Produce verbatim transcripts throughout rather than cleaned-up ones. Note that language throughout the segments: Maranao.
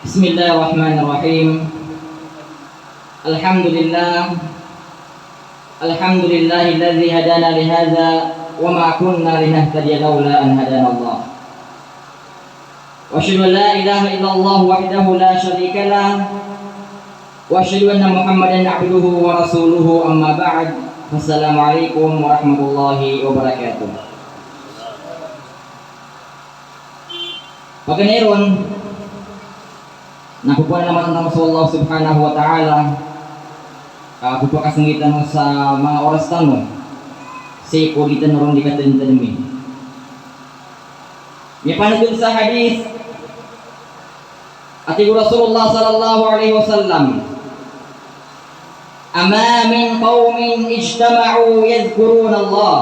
بسم الله الرحمن الرحيم. الحمد لله. الحمد لله الذي هدانا لهذا وما كنا لنهتدي لولا أن هدانا الله. وأشهد أن لا إله إلا الله وحده لا شريك له. وأشهد أن محمدا عبده ورسوله، أما بعد. السلام عليكم ورحمة الله وبركاته. Paganay ron, na pphanalamatan tano so Allah Subhanahu wa Ta'ala, ka pphakasnggitan tano sa manga oras tano, sii ko di tano ron di katadmtadmi. Miyapanotol sa hadith a tig o Rasulullah sallallahu alaihi wasallam, "Ma min qawmin ijtama'u yadhkuruna Allah."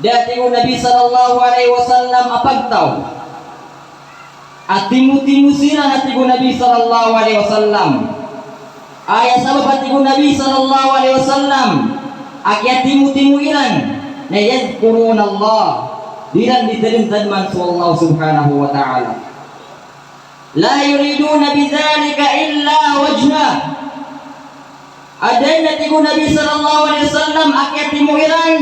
Da, tig o Nabi sallallahu alaihi wasallam, a pagtaw a timotimo siran, a tig o Nabi sallallahu alaihi wasallam. Aya sabap, a tig o Nabi sallallahu alaihi wasallam, a kiyatimotimo iran na yadhkuruna Allah, di iran di tadmtadman so Allah Subhanahu wa Ta'ala. La yuriduna bidhalika illa wajhah. A da dn, a tig o Nabi sallallahu alaihi wasallam, a kiyatimo iran,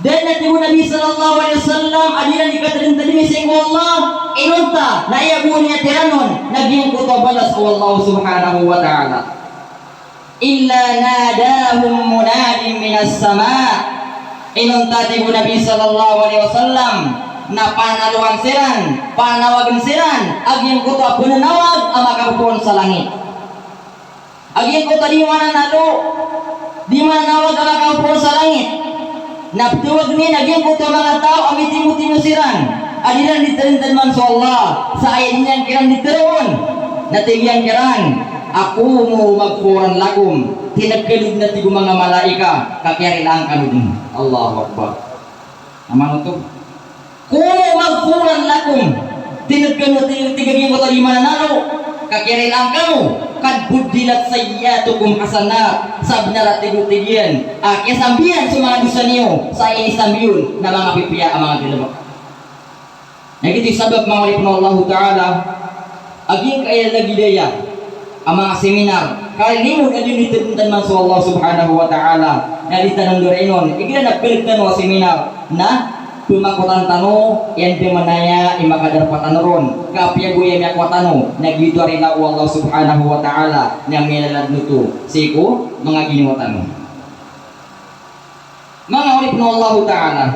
da dn, a tig o Nabi sallallahu alaihi wasallam, a di iran di katadmtadmi sii ko Allah, inonta na aya bo niyan tiranon na giyangkoto a balas o Allah Subhanahu wa Ta'ala. Illa nadahum munadin minas sama. Inonta, tig o Nabi sallallahu alaihi wasallam, na panalowan siran, panawagn siran a giyangkoto a pnanawag a makapopoon sa langit. A giyangkoto a di mananalo, di mananawag a makapopoon sa langit. Na ptawagn iyan a giyangkoto a manga taw a mitimotimo siran a di iran di tadmtadman so Allah, sa aya di niyan kiran di tharoon na tig iyan kiran a, "Qumu maghfuran lakum." Tinggn dn, a tig o manga malaikat, ka kiyarilaan kano dn. Allahu Akbar. Aya maana oto, "Qumu maghfuran lakum." Tinggn, tig, tig a giyangkoto a di mananalo, ka kiyarilaan kano. "Qad buddilat sayyi'atukum hasanat." Sabnar, a tig o, tig iyan, a kiyasambian so manga dosa niyo sa inisambi on na manga pipiya a manga galbk. Na giyoto i sabap, manga oripn o Allahu Ta'ala, a giyangkaya lagid aya a manga seminar, ka limod a di niyan di tadmtadman so Allah Subhanahu wa Ta'ala, na di tano ndorainon igira na pnggtano a seminar, na pmakotan tano, aya dn manaya i makadarpa tano ron, ka apiya bo aya miyakowa tano na giyoto a rila o Allah Subhanahu wa Ta'ala, na miyalalad oto sii ko manga ginawa tano. Manga oripn o Allahu Ta'ala,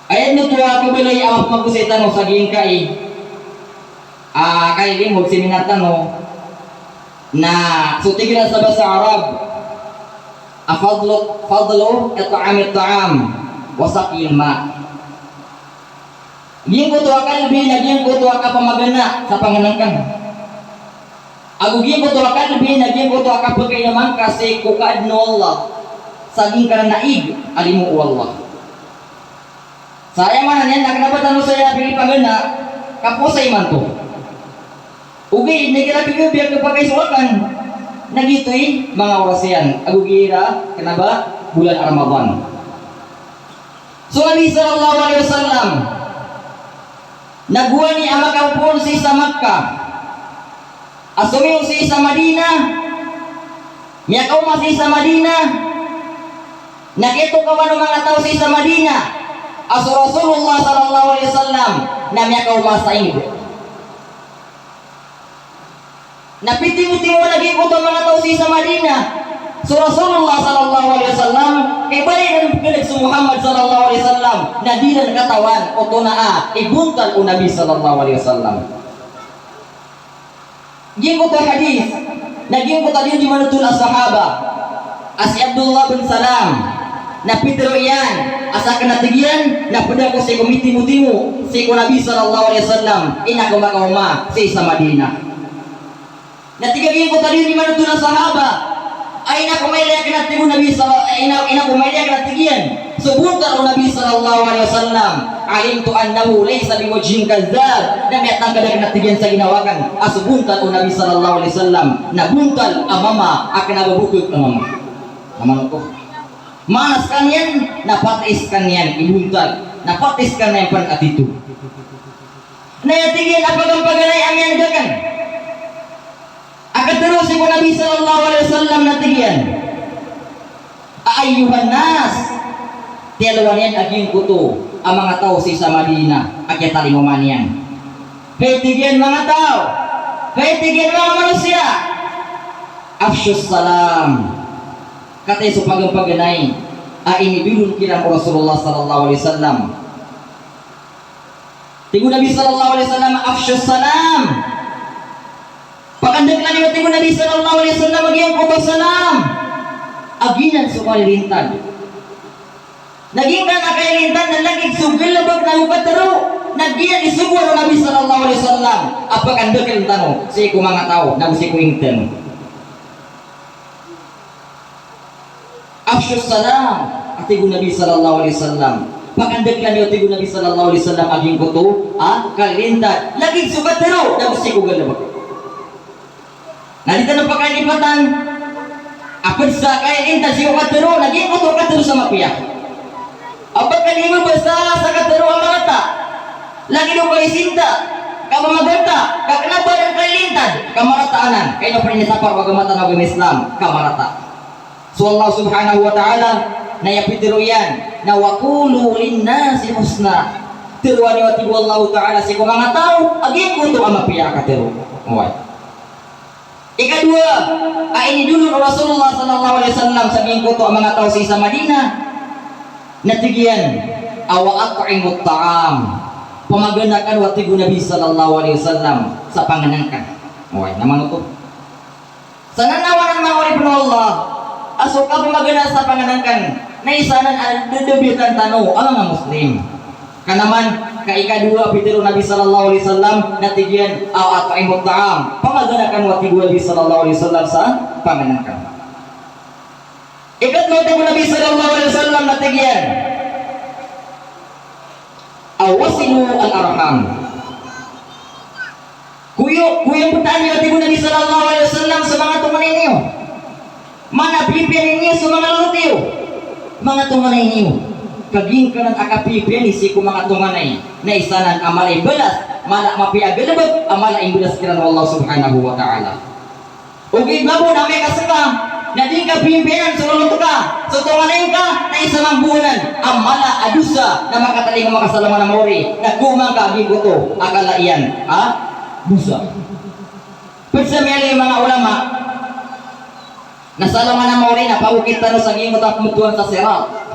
aya dn oto a kabaloy a mapmagosay tano sa giyangkai a kalilimod, seminar tano, na so tig iran sa basa Arab a fadlu, fadlu it'amit ta'am wa saqyil ma. Giyangkoto a kalbi na giyangkoto a kapamagana sa pangnngkn. Ago giyangkoto a kalbi na giyangkoto a kapakainama ngka sii ko kaadn o Allah sa giyangkanan a ig a limo o Allah. Sa aya maana niyan na kna ba tano saya pipagana, ka powasa imanto. Ogaid na igira pkhabiya a kapakaisowa ngka, na giyoto i manga oras iyan, ago igira kna ba bolan a Ramadan. So Nabi sallallahu alaihi wasallam na gowani a makapopoon sii sa Makkah a somiyogo sii sa Madinah, miyakaoma sii sa Madinah, na kiyatokawan o manga taw sii sa Madinah a so Rasulullah sallallahu alaihi wasallam na miyakaoma sa Eid. Na pitimotimo a giyangkoto a manga taw sii sa Madinah so Rasulullah sallallahu alaihi wasallam, kay ba iran pkhailay so Muhammad sallallahu alaihi wasallam, na di iran katawan oto na a ibontal o Nabi sallallahu alaihi wasallam. Giyangkoto a hadith, na giyangkoto a di, di manotol a sahaba a si Abdullah bin Salam, na pitharo iyan a sakn, a tig iyan, na pd ako sii ko mitimotimo sii ko Nabi sallallahu alaihi wasallam innan ko makaoma sii sa Madinah. Na tig a giyangkoto a di, di manotol a sahaba a innan ko mailay akn, a tig o Nabi sal-, innan, innan ko mailay akn, a tig iyan, so bontal o Nabi sallallahu alaihi wasallam, alimtu annahu laysa biwajhin kadhdhab. Na miyatangkd akn, a tig iyan, sa ginawa akn a so bontal o Nabi sallallahu alaihi wasallam na bontal a mama a kna ba bokhag a mama. Mama ko. Maana skaniyan na patis skaniyan i bontal, na patis skaniyan pn a tito. Na aya tig iyan a pagampaganay a miyaneg akn a katharo sii ko Nabi sallallahu alaihi wasallam na tig iyan a, "Ayyuhan nas, tiyalowan iyan a giyangkoto a manga taw sii sa Madinah a kiyatalingoma niyan." Hay tig iyan manga taw, hay tig iyan manga manosiya, "Afshus salam." Kataya so pagampaganay a inidolon kiran o Rasulullah sallallahu alaihi wasallam. Tig o Nabi sallallahu alaihi wasallam, "Afshus salam." Pakandakla niyo, tig o Nabi sallallahu alaihi wasallam, a giyangkoto a salam a giyanan so kalilintad. Na giyangkanan a kalilintad na lagid so galbk nago katharo, na giyanan i sogoan o Nabi sallallahu alaihi wasallam a pakandaklan tano sii ko manga taw nago sii ko ingd tano. "Afshus salam," a tig o Nabi sallallahu alaihi wasallam. Pakandakla niyo, tig o Nabi sallallahu alaihi wasallam, a giyangkoto a kalilintad, lagid so katharo nago sii ko galbk. Na di tano pakailipatan a pd sa kalilintad sii ko katharo, na giyangkoto a katharo sa mapiya. Apiya ka di mabasa sa katharo a marata, lagid o kaisinta, kapamaganta, ka kna ba dn kalilintad, ka marata anan, ka ino pn inisapar o agama tano a agama Islam, ka marata. So Allah subhanahu wa ta'ala na aya pitharo iyan na, "Wa qulu linnasi husna." Tharoa niyo, a tig o Allah ta'ala, sii ko manga taw a giyangkoto a mapiya a katharo. Oway. Ikadowa a inidolon o Rasulullah sallallahu alaihi wasallam sa giyangkoto a manga taw sii sa Madinah na tig iyan a, "Wa at'imut ta'am." Pamagana kano, a tig o Nabi sallallahu alaihi wasallam, sa pangnngkn. Oway, na mano oto? Sa nanawanan, manga oripn o Allah, a so kapamagana sa pangnngkn na isa nan a dadabitan tano a manga Muslim. Ka naman, ka ikadowa a pitharo o Nabi sallallahu alaihi wasallam na tig iyan a, "At'imut ta'am." Pamagana kano, a tig o Nabi sallallahu alaihi wasallam, sa pangnngkn. Ikatlo, tig o Nabi sallallahu alaihi wasallam, na tig iyan a, "Wasilu al-arham." Koyo, koyo ptaan iyo, tig o Nabi sallallahu alaihi wasallam, so manga tonganay niyo. Mana pipiya niyo so manga lolot iyo, manga tonganay niyo. Ka giyangkanan a kapipiya niyo sii ko manga tonganay na isa nan a mala i balas, mala, mapiya a galbk a mala i balas kiran o Allah subhanahu wa ta'ala. Ogaid mambo na amay ka ska na di ngka pipiya anan so lolot ka, so tonganay ngka, na isa mambo anan a mala a dosa na makatalingoma ka sa alongan a maori, na koma ngka a giyangkoto a kala iyan a dosa. Pd sa miyaaloy o manga ulama na sa alongan a maori na pagokit tano sa giyangkoto a pmbtowan sa sirat.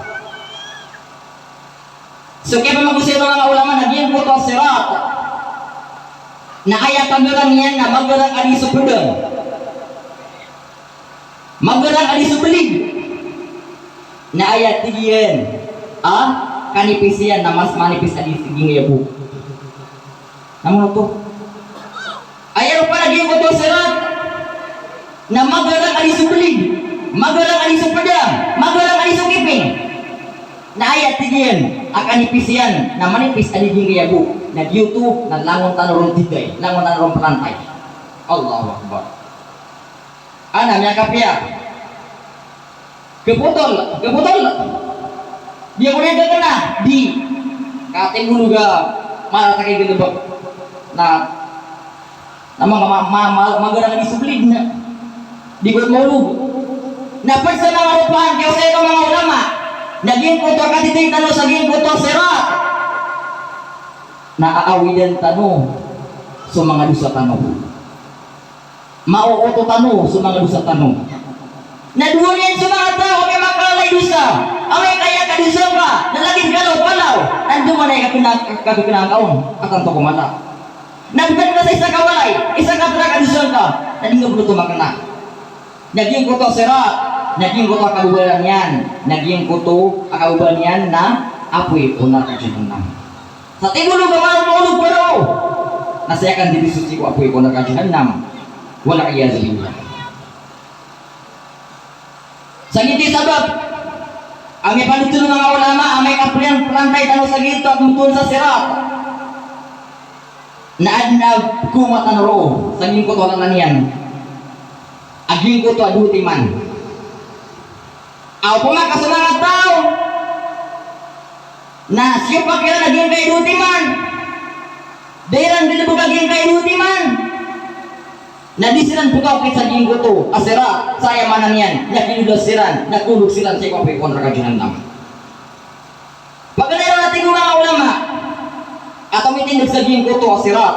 So kiyapamagosay o manga ulama na giyangkoto a sirat na aya kagarang iyan na magarang a di so pd, magarang a di so blig. Na aya tig iyan a kanipis iyan na mas manipis a di giyangkaya bo. Na mano oto? Aya ropaan a giyangkoto a sirat na magarang a di so blig, magarang a di so pd, magarang a di so kiping. Na aya tig iyan a kanipis iyan na manipis a di giyangkaya bo. Na giyoto na langon tano ron tiday, langon tano ron ptantay. Allahu Akbar. Ana miyakapiya. Kapotol, kapotol. Di ako na kakena, di. Katimbolog a mala ta kay galbk. Na, na ma-, ma-, ma-, ma-, magarang a di so blig na di ko maolog. Na pd sa manga ropaan, kiyaosay o manga ulama na giyangkoto a katiday tano sa giyangkoto a sirat na aawidan tano so manga dosa tano. Maooto tano so manga dosa tano. Na dowa niyan so manga taw a miyamakalay dosa, amay ka aya kadosa ngka na lagid kalaw-kalaw, na andamanaya i kakena, kakena ngka on a tanto ko mata. Na btad ka sa isa ka walay, isa ka trak a dosa ngka, na di ngka pn oto makena. Na giyangkoto a sirat, na giyangkoto a kababaan iyan, na giyangkoto a kababaan iyan na apoy o naraka jahannam. Sa timbolog a mala o maolog paroo na saya kandidisoti ko apoy ko naraka jahannam. Wal iyadhu billah. Sa giyoto i sabap a miyapanotol o manga ulama a amay ka pn-, pnantay tano sa giyoto a pmbtowan sa sirat na adn a koma tano roo sa giyangkoto a lalan iyan a giyangkoto a dowa timan. Aw, opama ka so manga taw na siyopak iran a giyangkaya dowa timan, Da iran galebek a giyangkai a dowa timan. Na di siran pekaokit sa giyangkoto a sirat, sa aya maana niyan na kinolod siran, na kolod siran sii ko apoy ko naraka Jahannam. Paganay ron a tig o manga ulama a tomitindeg sa giyangkoto a sirat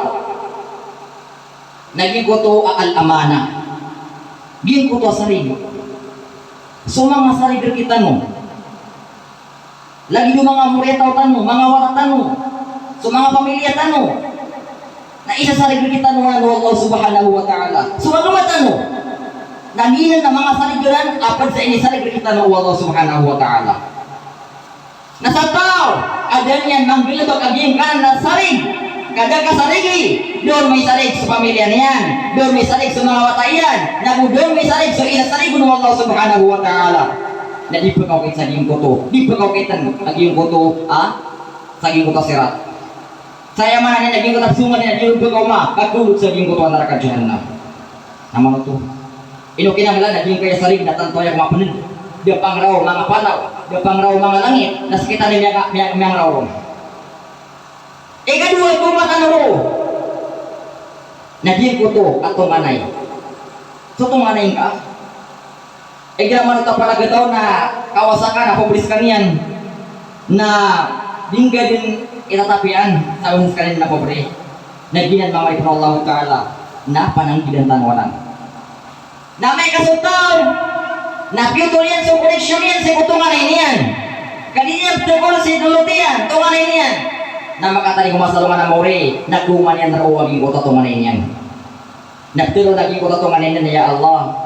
na giyangkoto a al-amanah. Giyangkoto a sarig. So manga sarig rektano, lagid o manga moriyataw tano, manga wata tano, so manga pamilya tano, na isasarig rektano anan o Allah Subhanahu wa Ta'ala. So agama tano, na giyanan a manga sarig iran a ped sa inisarig rektano o Allah Subhanahu wa Ta'ala. Na sa taw a da niyan manggalebek a giyangkanan a sarig, ka da kasarigi, da on misarig so pamilya niyan, da on misarig so manga wata iyan, nago da on misarig so isasarig on o Allah Subhanahu wa Ta'ala, na di pekaokit sa giyangkoto, di pekaokiten a giyangkoto a, sa giyangkoto a sirat. Sa aya maana niyan na giyangkoto a songan iyan na di ron pekaoma, ka kolod sa giyangkoto a naraka Jahannam. Na manoto. Ino kinanglan a giyangkaya sarig na tanto aya ko mapened. Da pangraw manga palaw, da pangraw manga langit, na sekitano miya-, miya-, miyangraw ron. Ikadowa ko matano ron na giyangkoto a tonganay. So tonganay ngka, igira manoto a palagataw na kawasa ka na pobre sekaniyan, na di ngka den itatapian sa on sekaniyan na pobre. Na giyanan manga oripn o Allahu Ta'ala na pananggilan tano anan. Na amay ka so taw na piyotol iyan so connection iyan sii ko tonganay niyan, ka di niyan pthagoran si dolot iyan, tonganay niyan, na makatanig o masa alongan a maori na koman iyan roo a giyangkoto a tonganay niyan. Na ptharoon a giyangkoto a tonganay niyan, "Ya Allah,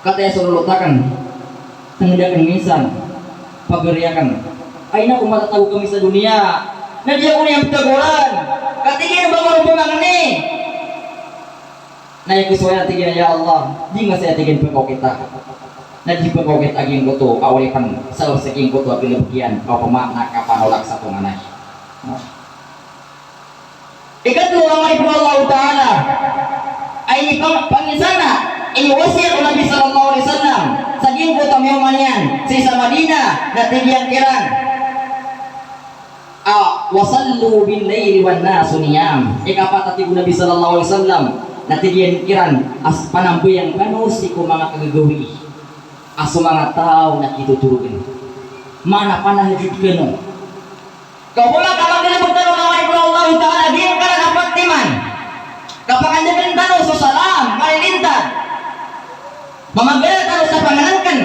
kataya so lolot aken, tenged aken minsan, pagari aken. Ay na ko matatago kami sa doniya, na di ako niyan pthagoran, ka tig iyan ba ko ron pemangni." Na aya kisowa iyan, tig iyan, "Ya Allah, di nga saya," tig iyan, "pekaokita." Na di pekaokit a giyangkoto a oripn sabap sa giyangkoto a galebek iyan, opama na kapanolak sa tonganay. Ikatlo, manga oripn o Allahu Ta'ala, a inipang-, panginsana, iniwasiyat o Nabi sallallahu alaihi wasallam sa giyangkoto a miyaoma niyan sii sa Madinah, na tig iyan kiran a, "Wa sallu bil laili wan nasu niyam." Ikapat a tig o Nabi sallallahu alaihi wasallam, na tig iyan kiran a, "Panambayang kano sii ko manga kagagawii a so manga taw na kitotorogen." Maana, panahajud kano. Ka opama ka manggalebek tano, manga oripn o Allahu Ta'ala, giyangkanan a pat timan, kapakandegen tano so salam, kalilintad. Mamagana tano sa pangenengken.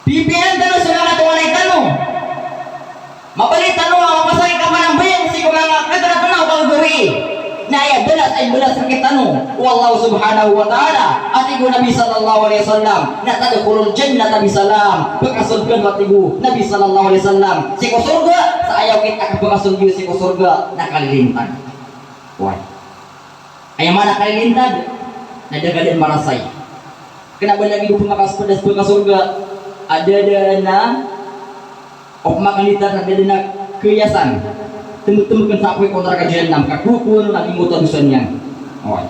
Pipiyaan tano so manga tonganay tano. Mabaloy tano a mapasang i kapanambayang sii ko manga kagagawii. Na aya balas a imbalas rektano o Allah Subhanahu wa Ta'ala, a tig o Nabi sallallahu alaihi wasallam, na "Tadkhulul jannata bisalam." Pekasold kano, a tig o Nabi sallallahu alaihi wasallam, sii ko sorga sa aya okit a kapekasold iyo sii ko sorga na kalilintad. Oway. Aya maana kalilintad na da ka den marasay. Kena ba lagid o pemakasold, pekasorga a da den a, o pemakalilintad na da den a keyasan. Tembetembekan sa apoy ko naraka Jahannam, ka kokowan on a giyangkoto a dosa niyan. Oway.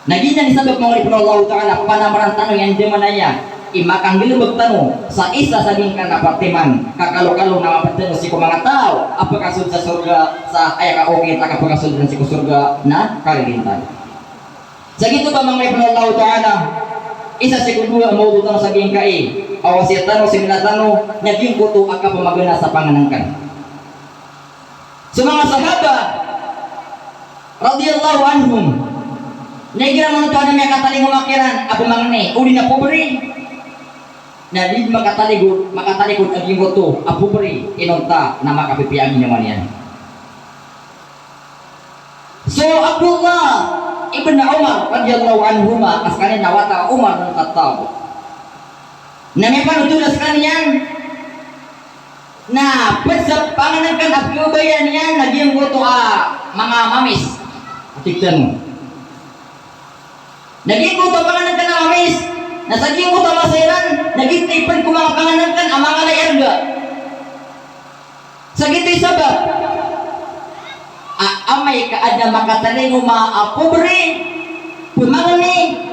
Na giyanan i sabap, manga oripn o Allahu Ta'ala, panamaran tano iyan di manaya i makanggalebek tano sa isa sa giyangkanan a pat timan, ka kalokalo na maped tano sii ko manga taw a pekasold sa sorga sa aya kaokit a kapekasold iran sii ko sorga na kalilintad. Sa giyoto ba, manga oripn o Allahu Ta'ala, isa sii ko dowa a mawdo tano sa giyangkai a wasiyat tano, seminar tano, na giyangkoto a kapamagana sa pangenengken. So manga sahaba radiyallahu anhum, na igira manoto a adn a miyakatalingoma kiran a pemangni odi na pobre, na di makatalikod, makatalikod a giyangkoto a pobre inonta na makapipiya a ginawa niyan. So Abdullah ibn Umar radiyallahu anhuma, a sekaniyan na wata o Umar bin Khattab, na miyapanothol a sekaniyan na ped sa pangenengken a pkhababayaan iyan na giyangkoto a manga mamis. Tig tano. Na giyangkoto a pangenengken a mamis, na sa giyangkoto a masa iran, na giyoto i ped ko manga pangenengken a manga lay arga. Sa giyoto i sabap a amay ka adn a makatalingoma a pobre, pemangni,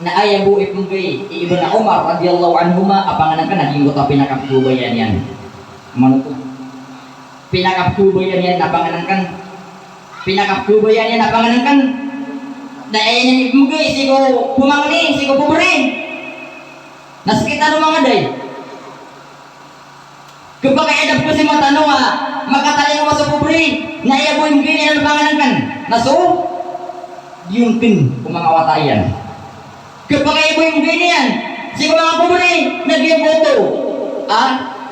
na aya bo ipengkay i Ibn Umar radiyallahu anhuma a pangenengken a giyangkoto a pinakapkhababayaan iyan. Manoto. Pinakapkhababayaan iyan a pangnngkn. Pinakapkhababayaan iyan a pangnngkn. Na aya niyan ipmbgay sii ko pmangni, sii ko pobre. Na skit tano manga day. Khapakay a da pkasima tano a makatalingoma so pobre, na aya bo i mbgay niyan a pangnngkn na so giyangkn ko manga wata iyan. Khapakay a bo i mbgay niyan sii ko manga pobre na giyangkoto a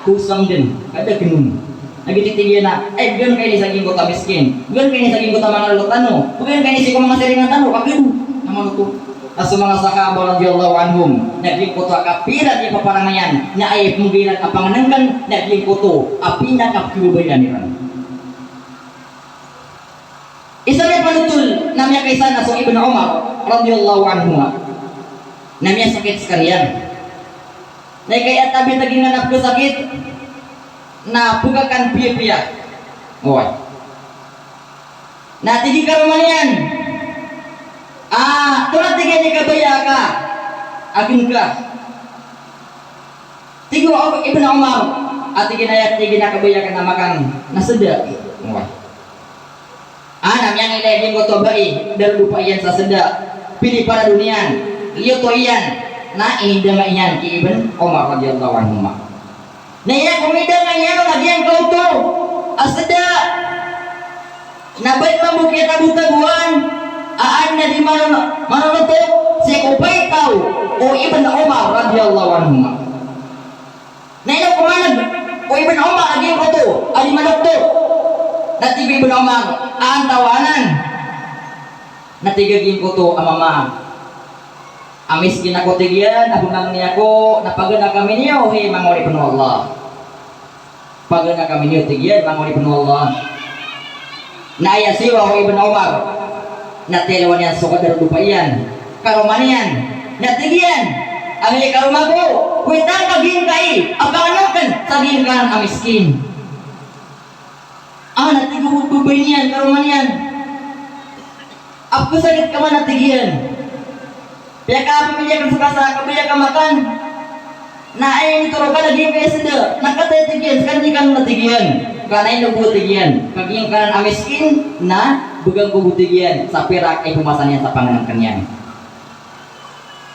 kosang dn, ka da kn on. Na giyoto i tig iyan a, ay, bgan ka ini sa giyangkoto a miskin, bgan ka ini sa giyangkoto a manga lolot tano, bgan ka ini sii ko manga siringan tano, ka kn on. Na manoto. Na so manga sahaba radiyallahu anhum, na giyangkoto a kapira i paparangayan, na aya ipmbgay iran a pangnngkn, na giyangkoto a pinakapkhababayaan iran. Isa a panothol na miyakaisa na so Ibn Umar radiyallahu anhuma. Na miyasakit skaniyan. Na ikaiyatabi a tagingan a pkhasakit na pkhakan piyapiya. Oway. Na tig i karoma niyan, a, antonaa, tig iyan, i kabaya ka a gn ka? Tig o Ibn Umar a, tig iyan, aya, tig iyan, a kabaya akn a makan na sda. Oway. A, na miyangilay a giyangkoto a bai, darodopa iyan sa sda, piliparado niyan, liyoto iyan, na inidanga iyan ki Ibn Umar radiyallahu anhuma. Na aya ko midanga iyan on a giyangkoto a sda na bai mambo kiyatagotagoan a adn a di mano-, manonotok sii ko paitaw o Ibn Umar radiyallahu anhuma. Na ino ko maneg o Ibn Umar a giyangkoto a di manoktok? Na tig o Ibn Umar a antawaa anan? Na tig a giyangkoto a mama a, miskin ako, tig iyan, a pmangni ako na pagana kami niyo, hay manga oripn o Allah. Pagana kami niyo, tig iyan, manga oripn o Allah. Na aya siyowa o Ibn Umar na tiyalowan iyan so kadarodopa iyan, karoma niyan. Na tig iyan a, hay karoma ko, kowita ka giyangkai a pangnngkn sa giyangkanan a miskin. A, na tig o babay niyan, karoma niyan a, pkhasakit ka man, a tig iyan. Piyakapamilya akn so kasa a kabaya ka makan. Na aya initoro ka na giyangkai a sda. Na kataya, tig iyan, skaniyan ka, na tig iyan. Ka na ino bo, tig iyan, ka giyangkanan a miskin na bgan ko bo, tig iyan, sa pirak a ipmasa niyan sa pangnngkn iyan.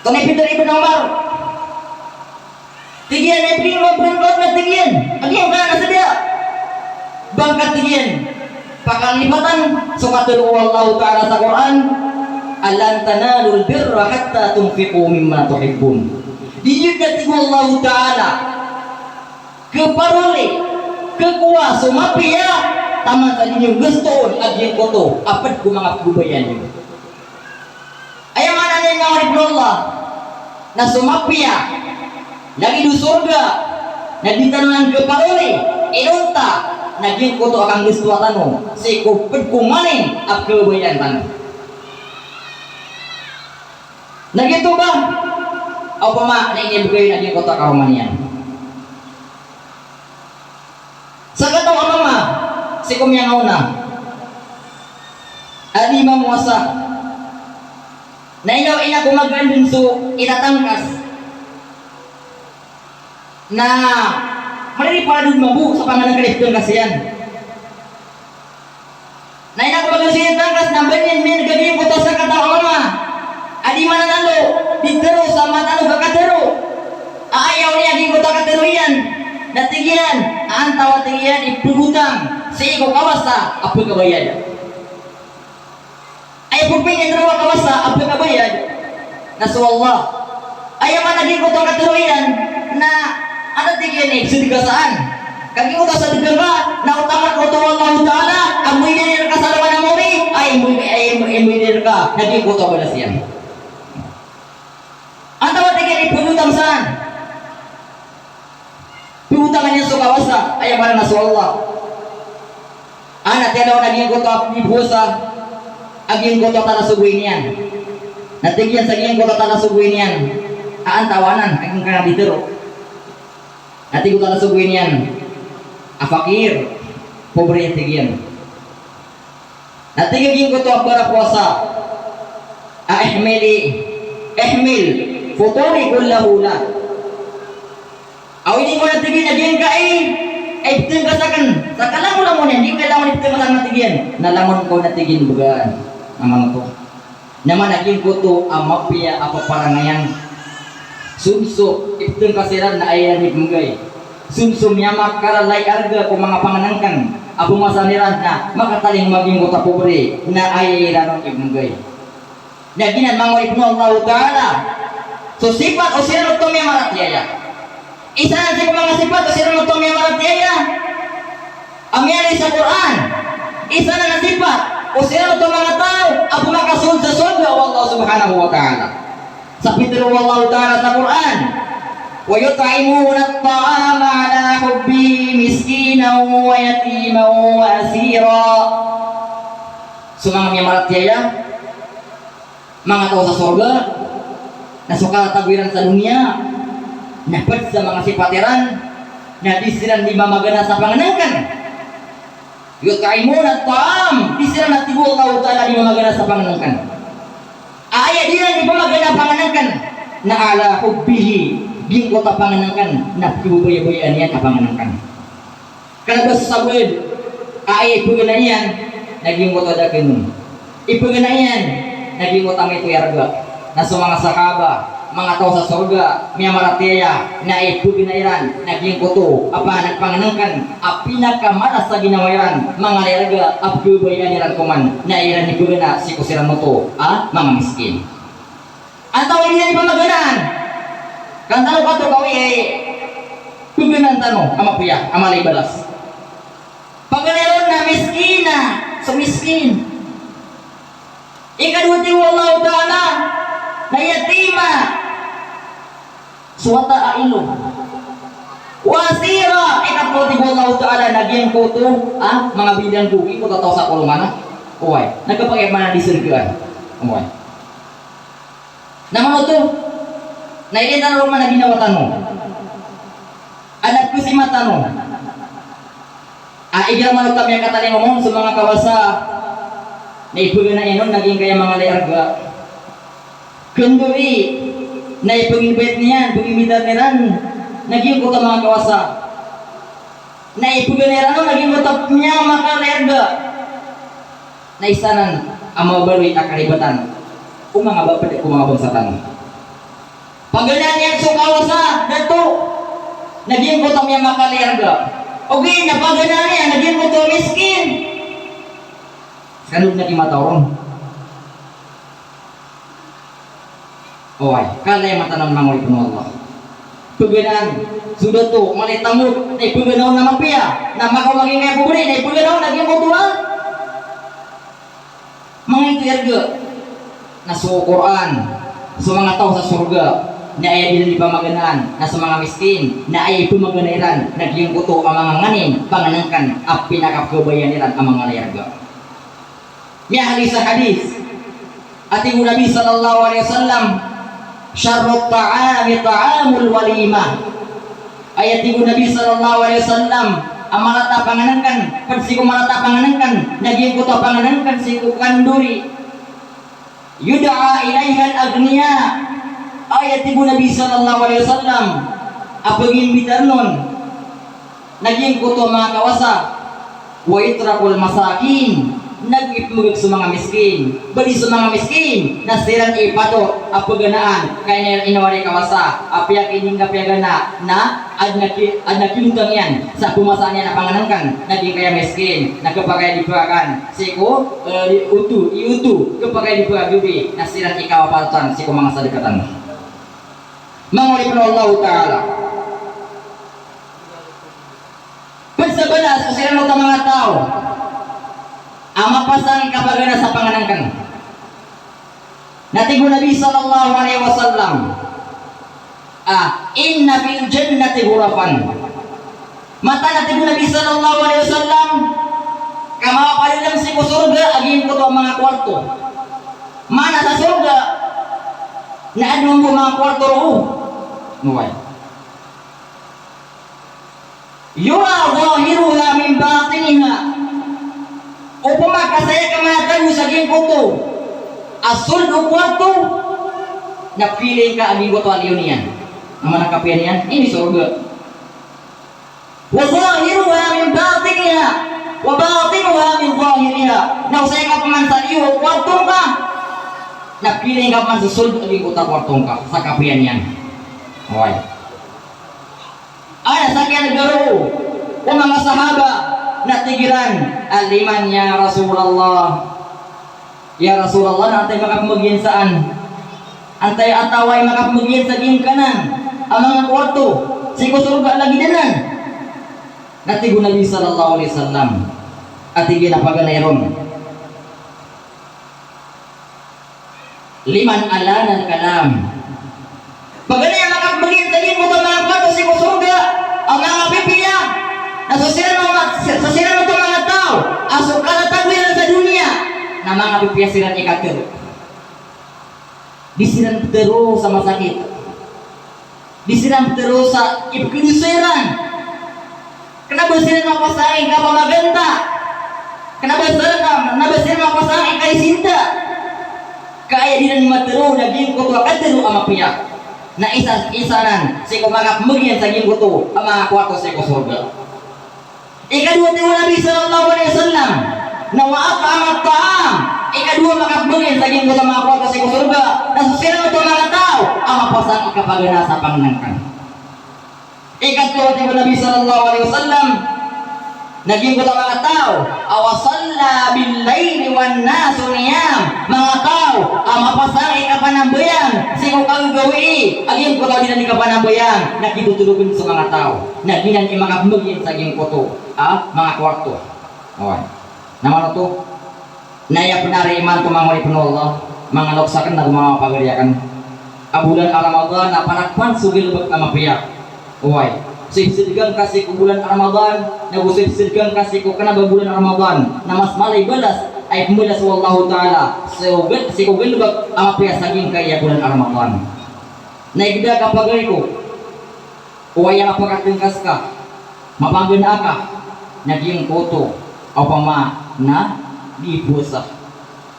Antonaa i pitharo o Ibn Umar? Tig iyan a, ipkhailay ko, ipkhailay ko, na tig iyan a giyangkanan a sda. Ba ngka, tig iyan, pakalipatan so katharo o Allahu Ta'ala sa Qur'an, "Lan tanalul birra hatta tunfiqu mimma tuhibbun." Di niyo dn, tig o Allahu Ta'ala, khaparoli, khakowa so mapiya taman sa di niyo nggastoon a giyangkoto a pd ko manga pkhababayaan iyo. Aya maana niyan, manga oripn o Allah, na so mapiya lagid o sorga na di tano nan khaparoli inonta na giyangkoto a kanggastowa tano sii ko pd ko nganin a pkhababayaan tano. Na giyoto ba, opama na inibgay na giyangkoto a karoma niyan. Sakataw a mama sii ko miyangaona a di mamowasa. Na ino, ino ko magaan dn so inatangkas. Na maririparado mambo sa pangnngkn a tangkas iyan. Na ino ko magaan so inatangkas, na ba niyan miyanggaga giyangkoto a sakataw a mama a di mananalo, di tharo sa matano a katharo. A aya on a giyangkoto a katharo iyan, na tig iyan a antawaa, tig iyan, i pgotang sii ko kawasa a pkhabayad. Aya pphangnin roo a kawasa a pkhabayad na so Allah. Aya maana a giyangkoto a katharo iyan na, antaa, tig iyan, i sadka san. Ka giyangkoto a sadka ka na otangan oto o Allahu Ta'ala a mboydan iyan rka sa alongan a mawri, ay mboy-, ay mboy-, ay mboydan iyan rka na giyangkoto a balas iyan. Antawaa, tig iyan, i pgotang san. Pgotangan iyan so kawasa, aya maana na so Allah. A na tiyalowan a giyangkoto a di powasa a giyangkoto a tala sogoy niyan. Na tig iyan sa giyangkoto a tala sogoy niyan a, antawaa anan a giyangkanan a di tharo? Na tig o tala sogoy niyan a fakir, pobre, tig iyan. Na tig a giyangkoto a barapowasa a, ihmili, ihmil futuri kullahu lak. Awidi ngka, na tig iyan, a giyangkai a Iptngka sakn, sa kalangolangon iyan, di ko kalangon iptngka sakn a tig iyan. Na langon ko na tig iyan bgan. Na manoto. Na mana giyangkoto a mapiya a paparangayan. Sonso iptngka siran na aya iran ipmbgay. Sonso miyamakalalayi a rga ko manga pangnngkn a pmbasa iran na makatalingoma giyangkoto a pobre na aya iran on ipmbgay. Na giyanan manga oripn o Allahu Ta'ala so sipat o siran oto a miyamaratiyaya. Isa nan sii ko manga sipat o siran oto a miyamaratiyaya a miyaaloy sa Qur'an. Isa nan a sipat o siran oto a manga taw a pmakasold sa sorga o Allah Subhanahu wa Ta'ala. Sa pitharo o Allahu Ta'ala sa Qur'an, "Wa yut'imunat ta'ama ala hubbihi miskinan wa yatiman wa asira." So manga miyamaratiyaya, manga taw sa sorga, na so kalatago iran sa doniya na pd sa manga sipat iran na di siran di mamagana sa pangnngkn. Yut'imuna at-ta'am, di siran, a tig o Allahu Ta'ala, di mamagana sa pangnngkn. Aya di iran di pamagana a pangnngkn na ala hubbihi, giyangkoto a pangnngkn na pkhababayaan iyan a pangnngkn. Kna ba sabad a aya ipgana iyan na giyangkoto a da kn, ipgana iyan na giyangkoto a maito i arga. Na so manga sahaba, manga taw sa sorga, miyamaratiyaya, na ipgana iran na giyangkoto a pangnng-, pangnngkn a pinakamala sa ginawa iran, manga lay arga, a pkhababayaan iran koman na iran ipgana sii ko siran oto a manga miskin. Antaa i di iran di pamaganaan? Kan tano kato kawi, eh, pagganaan tano a mapiya a mala i balas. Paganay ron na miskina, so miskin. Ikadowa, tig o Allahu Ta'ala, na yatima, so wata a ilog. Wa asira, ikatlo, tig o Allahu Ta'ala, na giyangkoto a manga bilanggo, giyangkoto a taw sa kolongan a, oway, na kapakay man a di sargaan. Oway. Na manoto, na ilay tano ron man a ginawa tano. Adn a pkhasima tano a igira manoto a miyakatalingoma on so manga kawasa, na ipagana iyan on na giyangkaya manga lay arga. Kandori, na ipag-invite niyan, pag-invite iran na giyangkoto a manga kawasa. Na ipagana iran on na giyangkoto a miyamakalay arga. Na isa nan a mabaloy a karibatan o manga ba-, pd ko manga bangsa tano. Paganaan iyan so kawasa, dato, na giyangkoto a miyamakalay arga. Ogaid na paganaan iyan na giyangkoto a miskin. Skano dn a di mataw ron. Oway, kala iyan matanan, manga oripn o Allah. Paganaan so dato, mala i tamok, na ipagana on a mapiya, na makaoma giyangkaya pobre, na ipagana on a giyangkoto a manga ito i arga. Na so Qur'an, so manga taw sa sorga, na aya di iran di pamaganaan, na so manga miskin, na aya ipamagana iran na giyangkoto a manga nganin, pangnngkn a pinakapkhababayaan iran a manga lay arga. Miyaaloy sa hadith a tig o Nabi sallallahu alaihi wasallam, "Sharrut ta'ami ta'amul walimah." Aya tig o Nabi sallallahu alaihi wasallam a marata a pangnngkn, pd sii ko marata a pangnngkn, na giyangkoto a pangnngkn sii ko kandori. "Yud'a ilaihal aghniya." Aya tig o Nabi sallallahu alaihi wasallam a pag-imbitar on na giyangkoto a manga kawasa. "Wa yutrakul masakin." Na ipmbgay so manga miskin. Ba di so manga miskin na siran i patot a paganaan, ka ino, ino ari kawasa, apiya ki di ngka piyagana, na adn a ki-, adn a kilotang iyan sa pmbasa niyan a pangnngkn, na giyangkaya miskin, na khapakay di pagakan sii ko, eh, di oto, i oto, khapakay di pagagabi, na siran i kawapatan sii ko manga sadakatan. Manga oripn o Allahu Ta'ala. Pd sa balas ko siran oto a manga taw a mapasang kapagana sa pangnngkn. Na tig o Nabi sallallahu alaihi wasallam, ah, "Inna fil jannati ghurafan." Mataan a tig o Nabi sallallahu alaihi wasallam, ka mapapadalm sii ko sorga a giyangkoto a manga kowarto. Maana sa sorga na adn mambo a manga kowarto roo. Oway. "Yura zahiruha min batiniha." Opama ka saya ka matagos a giyangkoto a sold o kowarto, na pilin ka a giyangkoto a liyo niyan. Maana kapiya niyan, ini sorga. "Wa zahiruha Wa batinuha min zahiriha. Na osay ka pman sa iyo o kwarto ngka, na piling ka pman sa sold a giyangkoto a kwarto ngka sa kapiya niyan. Oway. Aya sa kiyaneg roo o manga sahaba na tig iran a liman ya Rasulullah. Ya Rasulullah, na antai makapmbgan sa an-, antai a taw a makapmbgan sa giyangkanan a manga kwarto sii ko sorga lagid anan? Na tig o Nabi sallallahu alaihi wasallam, a tig iyan a paganay ron, liman alana al-kalam. Paganay a makapmbgan sa giyangkoto a manga kwarto sii ko sorga a manga pipiya, na so siran o ma-, so siran oto a manga taw a so katatago iran sa doniya na manga pipiya siran i katharo. Di siran ptharo sa masakit. Di siran ptharo sa ipkhadosa iran. Kna ba siran mapasang i kapamaganta. Kna ba siran, kna ba siran mapasang i kaisinta. Ka aya dii iran matharo na giyangkoto a katharo a mapiya na isa, isa nan sii ko makapmbgan sa giyangkoto a manga kwarto sii ko sorga. Ikadowa, tig o Nabi sallallahu alaihi wasallam, na wa at'ama at-ta'am. Ikadowa, makapmbgan sa giyangkoto a manga kwarto sii ko sorga na so siran oto a manga taw a mapasang i kapagana sa pangnngkn. Ikatlo, tig o Nabi sallallahu alaihi wasallam, na giyangkoto a manga taw a wa salla bil-laili wan-nasu niyam, manga taw a mapasang i kapanambayang sii ko kagagawii a giyangkoto a dii iran kapanambayang na kitotorogn so manga taw. Na giyanan i makapmbgan sa giyangkoto a manga kwarto. Oway. Na mano oto? Na aya pn a ari imanto manga oripn o Allah, manga loks akn ago manga pagari akn, a bolan a Ramadan na panakpan so galbk a mapiya. Oway. So ipsdka ngka sii ko bolan a Ramadan, na go so ipsdka ngka sii ko kna ba bolan a Ramadan, na mas mala i balas a ipmbalas o Allahu Ta'ala sii ko gal-, sii ko galbk a mapiya sa giyangkaya bolan a Ramadan. Na igda ka pagari ko, o aya mapakatngkas ka, mapanggnaa ka, na giyangkoto a opama na di powasa.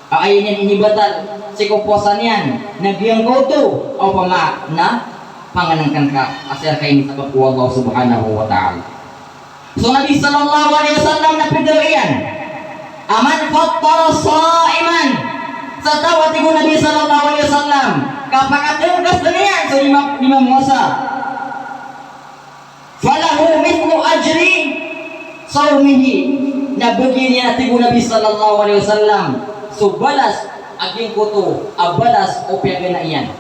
A aya niyan inibatal sii ko powasa niyan na giyangkoto a opama na pangnngkn ka a siran ka inisabap o Allah Subhanahu wa Ta'ala. So Nabi sallallahu alaihi wasallam na pitharo iyan a man fattara sa'iman, sa taw a tig o Nabi sallallahu alaihi wasallam a kapakatngkas dn iyan so di ma-, di mamowasa, falahu mithlu ajri sawmihi, na bgan iyan a tig o Nabi sallallahu alaihi wasallam so balas a giyangkoto a balas o piyagana iyan.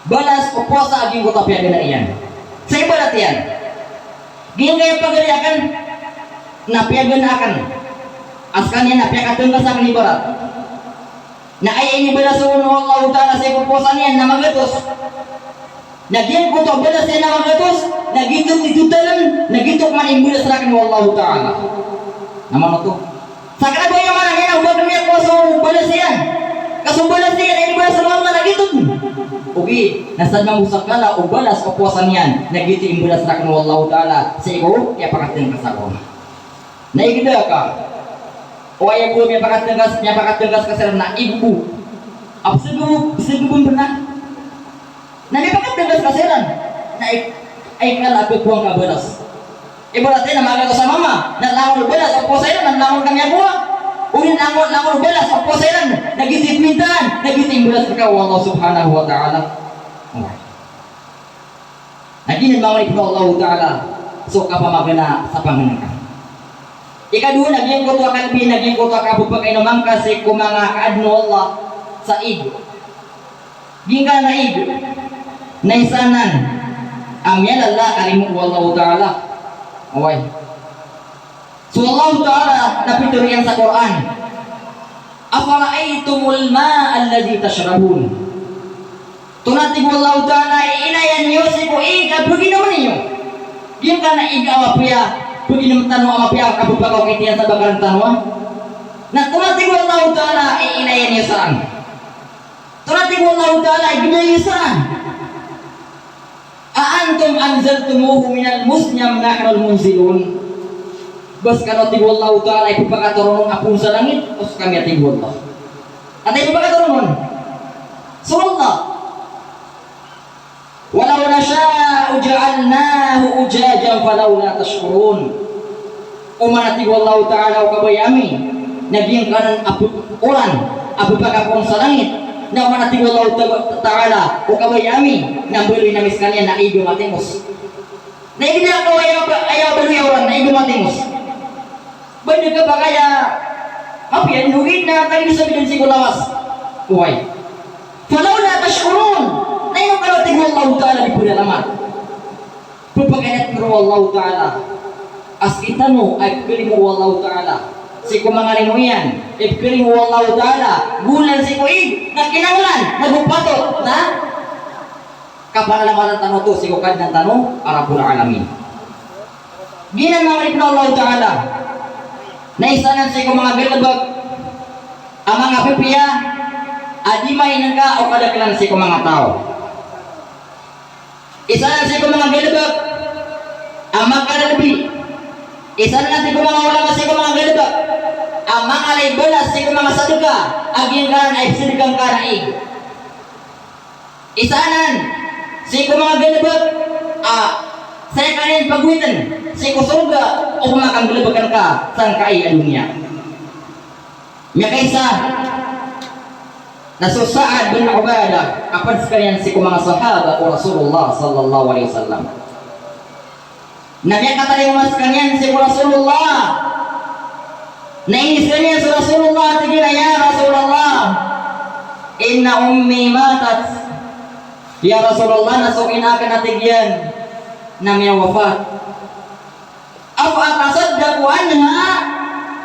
Balas o powasa a giyangkoto a piyagana iyan. Sa ibarat iyan, giyangkaya pagari akn na piyagana akn a skaniyan na piyakatngkas akn ibarat. Na aya inibalas on o Allahu Ta'ala sii ko powasa niyan na magatos. Na giyangkoto a balas iyan na magatos, na giyoto i total on, na giyoto pman i imbalas rakn o Allahu Ta'ala. Na mano oto? Sa kna ba aya maana niyan na o ba kn miyakowa so balas iyan, ka so balas iyan a inibalas o Allah na giyoto. Ogaid na sadn mambo sa kala o balas o powasa niyan na giyoto i imbalas rakn o Allahu Ta'ala sii ko kiyapakatngkas akn. Na igda ka, o aya bo miyapakatngkas, miyapakatngkas ka siran na ibo bo a pzgbo, pzgbo pn a Na miyapakatngkas ka siran. Na i-, ay kala a pkowaan ka balas. Ibarat iyan na magatos a mama, na langon o balas o powasa iran, na langon ka miyakowa. Odi na langon, langon o balas o powasa iran, na giyoto i pmintaan, na giyoto i imbalas rka o Allah Subhanahu wa Ta'ala. Na giyanan manga oripn o Allahu Ta'ala so kapamagana sa pangnngkn. Ikadowa na giyangkoto a kalbi, na giyangkoto a kapphakainoma ngka sii ko manga kaadn o Allah sa ig. Giyangkanan a ig na isa nan a miyalala a kalimo o Allahu Ta'ala. Oway. So Allahu Ta'ala na pitharo iyan sa Qur'an, "Afara'aytumul ma'a alladhi tashrabun?" Tonaa, tig o Allahu Ta'ala, i inaya niyo sii ko ig a pginomn iyo? Giyangkanan a ig a mapiya, pginomn tano a mapiya, a kapphakaokit iyan sa bakarn tano a. Na tonaa, tig o Allahu Ta'ala, i inaya niyo san? Tonaa, tig o Allahu Ta'ala, i gdai niyo san? A antum anzaltumuhu minal muzni am nahnul munzilun? Ba skano, tig o Allahu Ta'ala, i pphakatoron on a poon sa langit o skami, a tig o Allah. Antaa i pphakatoron on? So Allah. Walaw nasha'u ja'alnahu ujajan falawla tashkurun. O Oman a tig o Allahu Ta'ala o kabaya ami na giyangkanan a phoon a pphakapoon sa langit. Na oman a tig o Allahu Ta-, Ta'ala o kabaya ami na mbaloy na ami skaniyan na ig a matimos. Na igira ka aya ba, aya baloy a oran na ig a matimos. Ba dn ka ba kaya mapiya dn ogaid na kagiya sabap dn sii ko lawas. Oway. Falawla tashkurun. Na ino kano, tig o Allahu Ta'ala, di pd alamat. Pphakaingat o Allahu Ta'ala a skitano a ipkalimo o Allahu Ta'ala sii ko manga limo iyan, ipkalimo o Allahu Ta'ala, golan sii ko ig, na kinanglan, na go patot na kapanalamatan tano oto sii ko Kadnan tano a Rabbul Alamin. Giyanan manga oripn o Allahu Ta'ala, na isa anan sii ko manga galbk a manga pipiya a di mainngka o kadaklan sii ko manga taw. Isa anan sii ko manga galbk a makalbi. Isa anan sii ko manga ulama sii ko manga galbk a manga lay balas sii ko manga sadka a giyangkanan a ipsadka ngka na ig. Isa anan sii ko manga galbk a saya ka niyan pagowitn sii ko sorga o pman kanggalbkn ka sangkai a doniya. Miyakaisa na so Sa'ad bin Ubadah, a pd skaniyan sii ko manga sahaba o Rasulullah sallallahu alaihi wasallam. Na miyakatalingoma skaniyan sii ko Rasulullah. Na iniiza niyan so Rasulullah, tig iyan a, "Ya Rasulullah, inna ummi matat." Ya Rasulullah, na so ina akn, a tig iyan, na miyawafat. "Afa atasaddaqu anha?"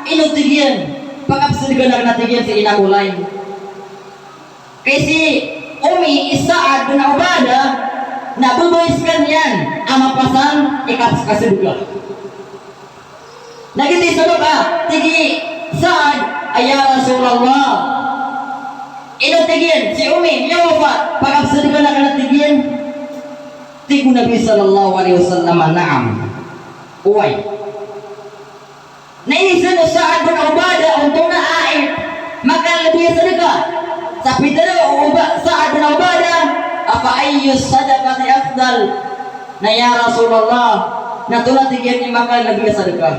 Ino, tig iyan, pakapsadkaan akn, a tig iyan, si ina ko lay. Kay si Ummi i Sa'ad bin Ubadah na babay skaniyan a mapasang i kaps-, kasadka. Na giyoto i sabap a tig i Sa'ad a, "Ya Rasulullah, ino," tig iyan, "si Ummi miyawafat, pakapsadkaan akn," a tig iyan. Tig o Nabi sallallahu alaihi wasallam a, "Na'am." Oway. Na iniiza o Sa'ad bin Ubadah, onto na a ipmakalbi a sadka. Sa pitharo o Uba-, Sa'ad bin Ubadah a, "Fa ayyus sadaqati afdal?" Na ya Rasulullah, na antonaa, tig iyan, i makalbi a sadka?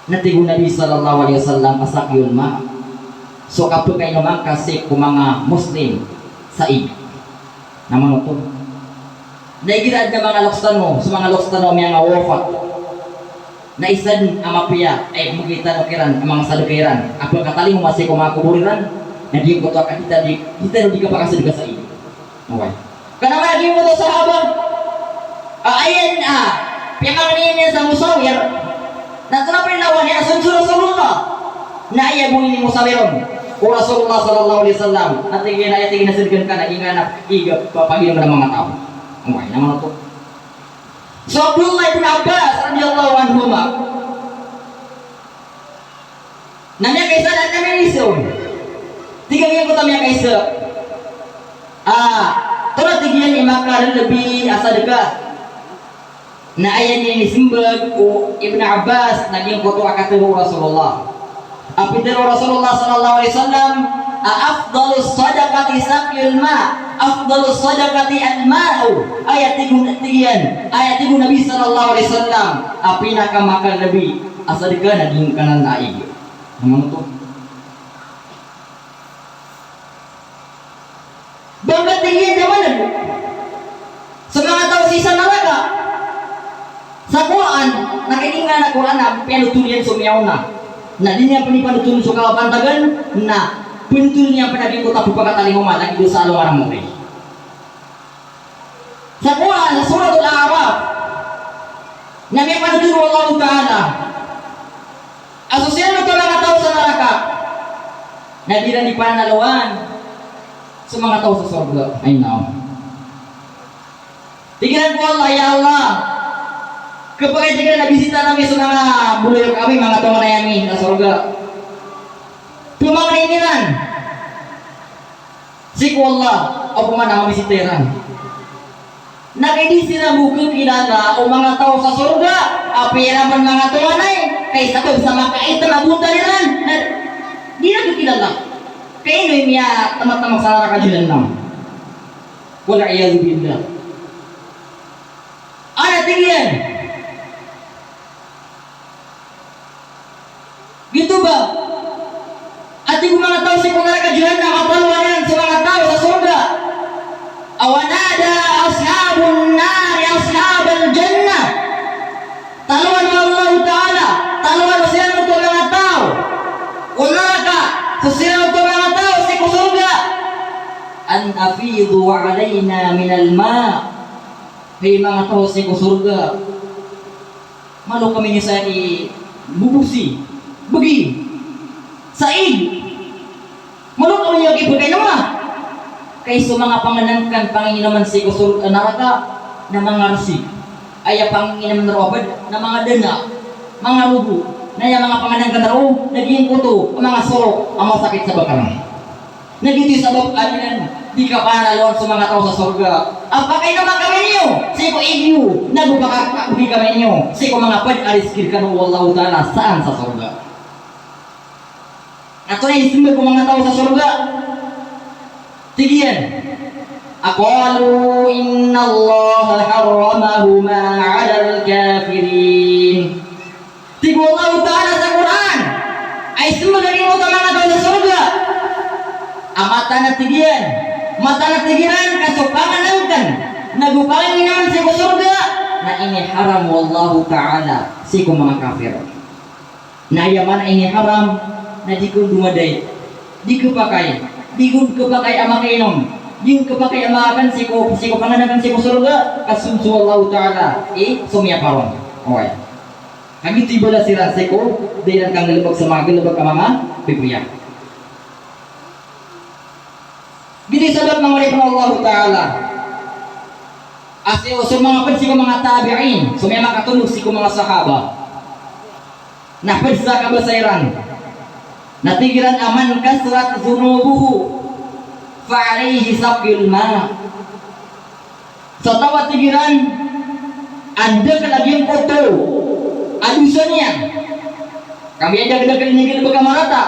Na tig o Nabi sallallahu alaihi wasallam a saqyul ma', so kapkainom angka sii ko manga Muslim sa ig. Na manoto. Na igira adn a manga loks tano, so manga loks tano a miyangawafat, na isa dn a mapiya a ipmbgay tano kiran a manga sadka iran a pkatalingoma sii ko manga kobor iran, na giyangkoto a katharo di, katharo di kapakasadka sa ig. Oway. Kna a lagid o sahaba a aya niyan a piyamangnin iyan sa Musawir, na antonaa pn i lawan iyan a so Rasulullah. Na aya bo ini Musawir on ko Rasulullah sallallahu alaihi wasallam, a tig iyan a, aya tig iyan a sadka ngka na giyanan a ig a paginom o manga taw. Oway, na manoto. So Abdullah ibn Abbas radiyallahu anhuma, na miyakaisa na, na miyakaisa on. Tig iyan, giyangkoto a miyakaisa a, antonaa, tig iyan, i makalbi a sadka? Na aya niyan inismbag o Ibn Abbas na giyangkoto a katharo o Rasulullah. A pitharo o Rasulullah sallallahu alaihi wasallam a, "Afdalus sadaqati saqyul ma', afdalus sadaqati al-ma'u." Aya tig o, tig iyan, aya tig o Nabi sallallahu alaihi wasallam a pinakamakalbi a sadka na giyangkanan a ig. Na manoto. Ba ngka, tig iyan, da maneg so manga taw sii sa naraka? Sa Qur'an, na kagiya a Qur'an a piyanothol iyan so miyaona, na di niyan pn ipanothol so kapantagan, na panothol niyan pn a giyangkoto a pphakatalingoma, na giyoto sa alongan a mori. Sa Qur'an, sa Suratul A'raf, na miyapanothol o Allahu Ta'ala a so siran oto a manga taw sa naraka na di iran di pananalowan so manga taw sa sorga. Ay, na'am. Tig iran ko Allah, "Ya Allah, kapakay," tig iran, "a bisitahan ami so manga bolayoka ami, manga tonganay ami sa sorga." Pamangnin iran sii ko Allah, opama na mamisita iran. Na kagiya di siran bo kakilala o manga taw sa sorga, apiya iran man manga tonganay, kay sabap sa makaitn a bontal iran, na di iran kakilala. Kay ino i miyatamatama sa naraka Jahannam. Wal iyadhu billah. Aya tig iyan, Giyoto ba a tig o manga taw sii ko naraka Jahannam a talowan iran so manga taw sa sorga. Wa nada ashabun nari ashabal jannah. Talowan o Allahu Ta'ala, talowan siran oto manga taw ko naraka so siran oto manga taw sii ko sorga. An afidu alaina minal ma'. Hay manga taw sii ko sorga, malo kami niyo sa ibobosi, begi, sa ig. Malo kami niyo kipakainoma. Kay so manga pangnngkn, panginginoman sii ko sor-, naraka, na manga rsik. Aya panginginoman roo a bd na manga dana, manga rogo. Na aya manga pangnngkn roo na giyangkoto a manga sorok a masakit sa bkn. Na giyoto i sabap a di niyan di kapanalowan so manga taw sa sorga a pakainoma kami niyo sii ko ig iyo, nago pakabegi kami niyo sii ko manga pd a rizki rkano o Allahu Ta'ala saan sa sorga. Na antonaa i smbag o manga taw sa sorga? Tig iyan a qalu innallaha harramahuma 'alal kafirin. Tig o Allahu Ta'ala sa Qur'an, a ismbag a giyangkoto a manga taw sa sorga a mataan a tig iyan, mataan a tig iran ka so pangnngkn nago panginginoman sii ko sorga na iniharam o Allahu Ta'ala sii ko manga kafir. Na aya maana iniharam na di kon domadai, di khapakay, di kon khapakay a makainom, di kon khapakay a makakn sii ko, sii ko pangnngkn sii ko sorga, ka so, so Allahu Ta'ala i somiyapa ron. Oway. Ka giyoto i balas iran sii ko da iran kanggalbk sa manga galbk a manga pipiya. Giyoto i sabap, manga oripn o Allahu Ta'ala, a sii, so manga pd sii ko manga tabi'in, so miyamakatondog sii ko manga sahaba, na pd sa kabasa iran na tig iran a man kathurat dhunubuhu fa alayhi saqyul ma'. Sa taw a tig iran a ndakl a giyangkoto a dosa niyan, ka miyadakdakl i niyan a ba ka marata,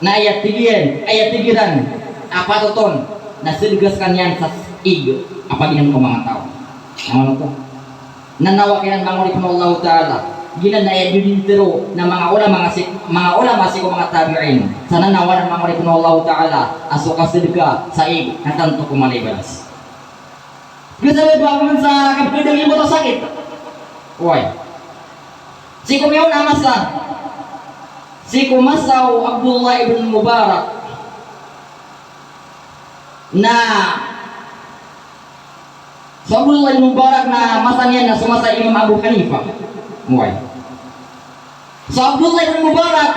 na aya tig iyan, aya tig iran a patot on na sdka skaniyan sa ig a paginom ko manga taw. Na manga taw, na nawa kiran, manga oripn o Allahu Ta'ala, giyanan na aya dii dn tharo na manga ulama sii, manga ulama sii ko manga tabi'in. Sa nanawaran, manga oripn o Allahu Ta'ala, a so kasdka sa ig na tanto ko mala i balas. Gasa ba ba man sa kapkadang iyan ko sakit. Oway. Sii ko miyaona a masa, sii ko masa o Abdullah ibn Mubarak, na so Abdullah ibn Mubarak na masa niyan na so masa Imam Abu Hanifa. Oway. So Abdullah ibn Mubarak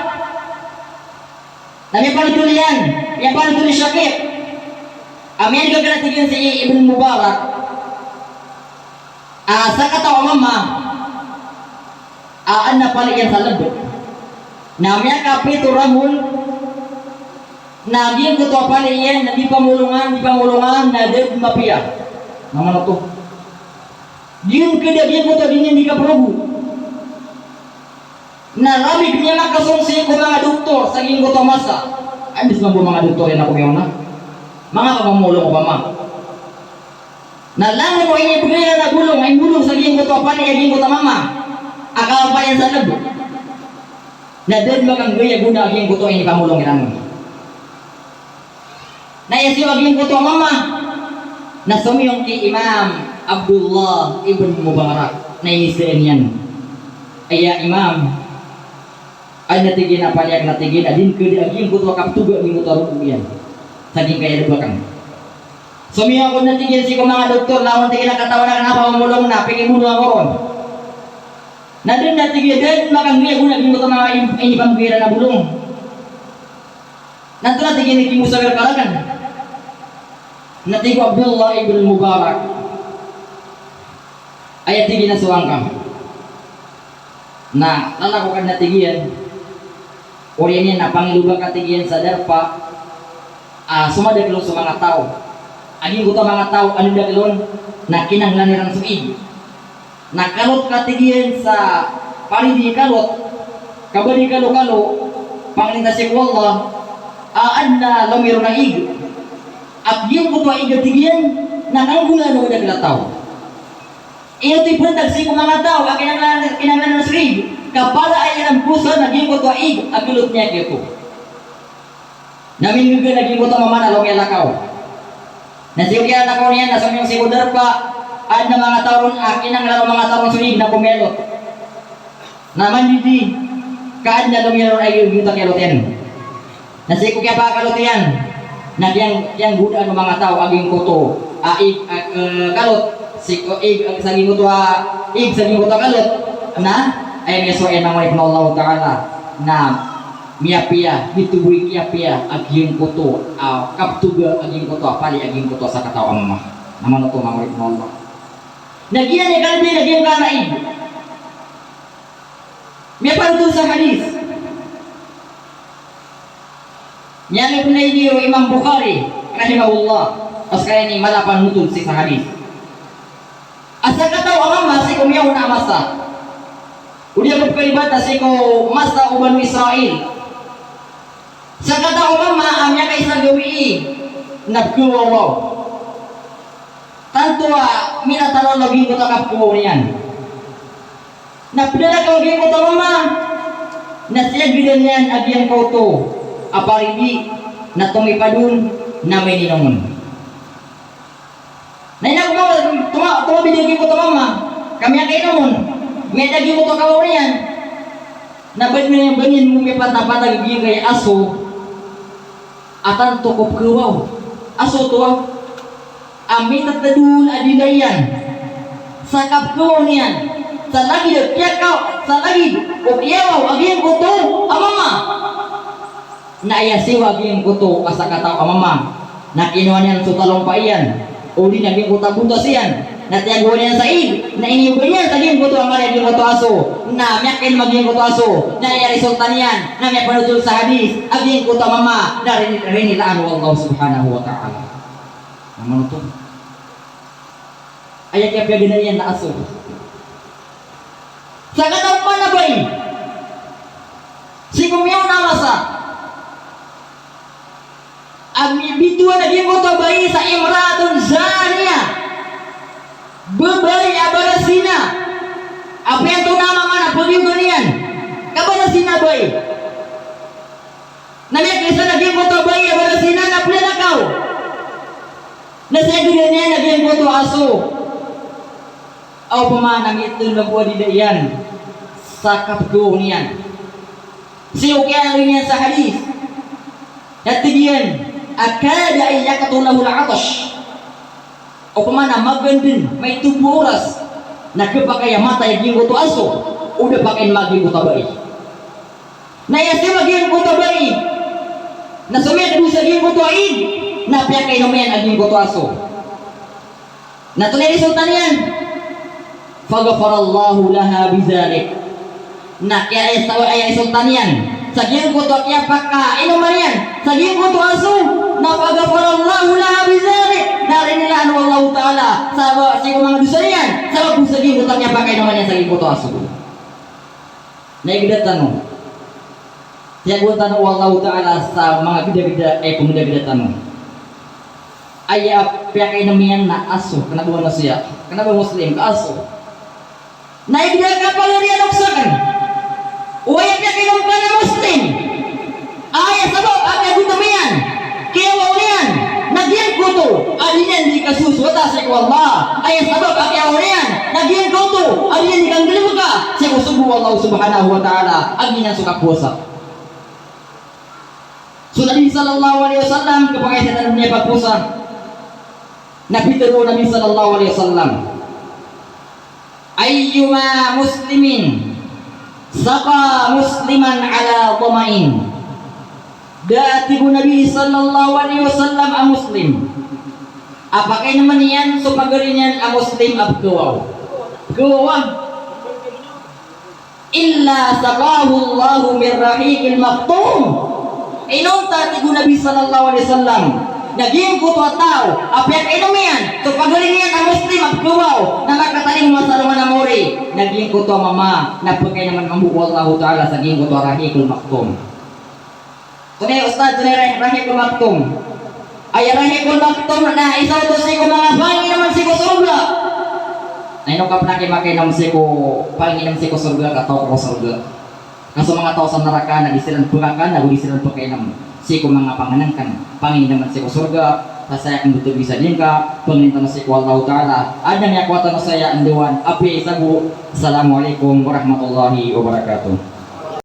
na miyapanotol iyan, miyapanotol i Shaqiq. A miyan'g a tig iyan si Ibn Mubarak a sakataw a mama a adn a pali iyan sa lb. Na miyakapito ragon, na giyangkoto a pali iyan na di pamolongan, di pamolongan, na da dn mapiya. Na manga taw, giyangkd a giyangkoto a di niyan di kaprogo. Na labid niyan makasong sii ko manga doktor sa giyangkoto a masa. Adn dn mambo manga doktor iyan a komiyaona, manga kapamolong opama. Na langon o inibgay iran a bolong, a imbolong sa giyangkoto a pali a giyangkoto a mama a kapapaliyan sa lb, na da dn makanggay a gona a giyangkoto a inipamolong iran. Na aya siyowa giyangkoto a mama na somiyong ki Imam Abdullah ibn Mubarak, na inizaan iyan, "Aya Imam, adn a tig iyan a pali akn a tig iyan a di ngka di a giyangkoto a kaptoga a giyangkoto a rogo iyan sa giyangkaya lb akn. Somiyong ako," na tig iyan, "sii ko manga doktor, na on tig iyan a katawan akn a pamamolong na pkimbolong ako ron. Na da dn a tig iyan, da dn makanggay a gona a giyangkoto a manga in-, inipamgay iran a bolong." Na antonaa tig iyan i kimosagar ka rakn? Na tig o Abdullah ibn Mubarak, aya tig iyan a sowaan ka na lalakaw ka dn a tig iyan, oriyan iyan na pangiloba ka tig iyan sa darpa a somadakl on so manga taw. A giyangkoto a manga taw a ndadakl on na kinanglan iran so ig. Na kalot ka tig iyan sa pari di kalot, ka ba di kalokalo, pangninta sii ko Allah, a adn a lomi ron a ig. A giyangkoto a ig a tig iyan na kanggolawla o dakl a taw. Ino ti pantag sii ko manga taw a kinanglan, kinanglan so ig. Kapala iran posan a giyangkoto a ig a kalot niyan giyoto. Na minggegen a giyangkoto a mama na lomiyalakaw. Na sii ko kiyalakaw niyan na somiyong sii ko darpa, adn a manga taw ron a kinanglan o manga taw ron so ig na komiyalot. Na mandidi ka adn a lomiyalot a ig a giyangkoto a kiyalot iyan. Na sii ko kiyapakalot iyan, na kiyang, kiyanggodaan o manga taw a giyangkoto a ig, a, eh, kalot, sii ko ig, a, sa giyangkoto a ig, sa giyangkoto a kalot, na aya miyasowa iyan, manga oripn o Allahu Ta'ala, na miyapiya, gioto bo i kiyapiya a giyangkoto a kaptoga a giyangkoto a pali a giyangkoto a sakataw a mama. Na manoto, manga oripn o Allah. Na giyanan i kalbi na giyangkanan a ig. Miyapanotol sa hadith. Miyaaloy pn a ig o Imam Bukhari rahimahullah. Paskay ini mala a panotol sii sa hadith. A sakataw a mama sii ko miyaona a masa. O di ako pkhalibata sii ko masa o Banu Israil. Sakataw a mama a miyakaisa gawii na pkhawawaw. Tanto a minataro a giyangkoto a kapkhawaw niyan. Na pd a lakaw a giyangkoto a mama, na siyagdan iyan a giyangkoto a paridi, na tomipa dn, na miyaninong on. Na ino ko mama, toma-, tomabid a giyangkoto a mama, ka miyakainom on, miyada a giyangkoto a kawaw niyan, na bangin, bangin mo miyapatapatag a giyangkaya aso, a tanto ko pkhawaw. Aso oto a, a mitatadon a dila iyan sa kapkhawaw niyan, sa lagid a kiyakaw, sa lagid o kiyawaw a giyangkoto a mama. Na aya siyowa a giyangkoto a sakataw a mama, na kinowa niyan so talompa iyan, odi na giyangkoto a botas iyan, na tiyagoan iyan sa ig, na iniyoga niyan sa giyangkoto a mari a giyangkoto a aso, na miyakainom a giyangkoto a aso, na aya resulta niyan, na miyapanotol sa hadith a giyangkoto a mama na rini-, rinilaan o Allah subhanahu wa ta'ala. Na manoto. Aya kiyapiyaganay iyan na aso. Sakataw pman a bai. Sii ko miyaona a masa. A mibitowan a giyangkoto a bai sa imra'atun zaniyah. Babay a barazina. Apiya antonaa man a pagiyogani niyan. Ka barazina a bai. Na miyakaisa a giyangkoto a bai a barazina na pd a lakaw. Na siyagdan iyan a giyangkoto a aso. Opama na miyatharo bo a dila iyan sa kapkhawaw niyan. Sii ko kiyaaloy niyan sa hadith. Na tig iyan a kada an yaqtulahul atash. Opama na magaan dn, maito bo a oras na khapakay a matay a giyangkoto a aso, o da pakainom a giyangkoto a bai. Na aya siyowa a giyangkoto a bai, na somiyatadon sa giyangkoto a ig, na piyakainom iyan a giyangkoto a aso. Na antonaa i resulta niyan? Faghafara Allahu laha bidhalik. Na kiya-, aya sa-, aya resulta niyan sa giyangkoto a kiyapakainom iyan sa giyangkoto a aso, na faghafara Allahu laha bidhalik. Na rinilaan o Allahu Ta'ala sa, sii ko manga dosa niyan sabap sa giyangkoto a kiyapakainom iyan sa giyangkoto a aso. Na igda tano. Tiyagoan tano o Allahu Ta'ala sa manga gdagda a ipnggdagda tano. Aya piyakainom iyan na aso, kna ba manosiya, kna ba Muslim, ka aso. Na igda a kapagari iyan o sakn. O aya piyakainom ka na Muslim. Aya sabap a kiyagotom iyan, kiyawaw niyan, na giyangkoto a di niyan di kasosowata sii ko Allah. Aya sabap a kiyawaw niyan, na giyangkoto a di niyan di kanggalbka sii ko sogo o Allah subhanahu wa ta'ala, a giyanan so kapowasa. So Nabi sallallahu alaihi wasallam, kapakay sa tano niyan pagpowasa, na pitharo o Nabi sallallahu alaihi wasallam, "Ayyuma muslimin saqa musliman ala dhama'in." Da a tig o Nabi sallallahu alaihi wasallam a Muslim a pakainmn iyan so pagari niyan a Muslim a pkhawaw. Pkhawaw. "Illa saqahu Allahu min rahiqil makhtum." Inonta, tig o Nabi sallallahu alaihi wasallam, na giyangkoto a taw a piyakainom iyan so pagari niyan a Muslim a pkhawaw, na makatalingoma sa alongan a mawri, na giyangkoto a mama na pkainmn mambo o Allahu Ta'ala sa giyangkoto a rahiqul makhtum. Antonaa i, Ustadh, antonaa i Rahiqul Makhtum? Aya Rahiqul Makhtum na isa oto sii ko manga pangainom sii ko sorga. Ino ka pn a kaimakainom sii ko panginom sii ko sorga, ka taw ko sorga. Ka so manga taw sa naraka na di siran pkakan ago di siran pkainom sii ko manga pangnngkn, panginom sii ko sorga. Ka saya kn btad i sa dingka, pangnin tano sii ko Allahu Ta'ala. Adn a miyakowa tano saya, ndowaan, apiya isa bo. Assalamu alaikum warahmatullahi wabarakatuh.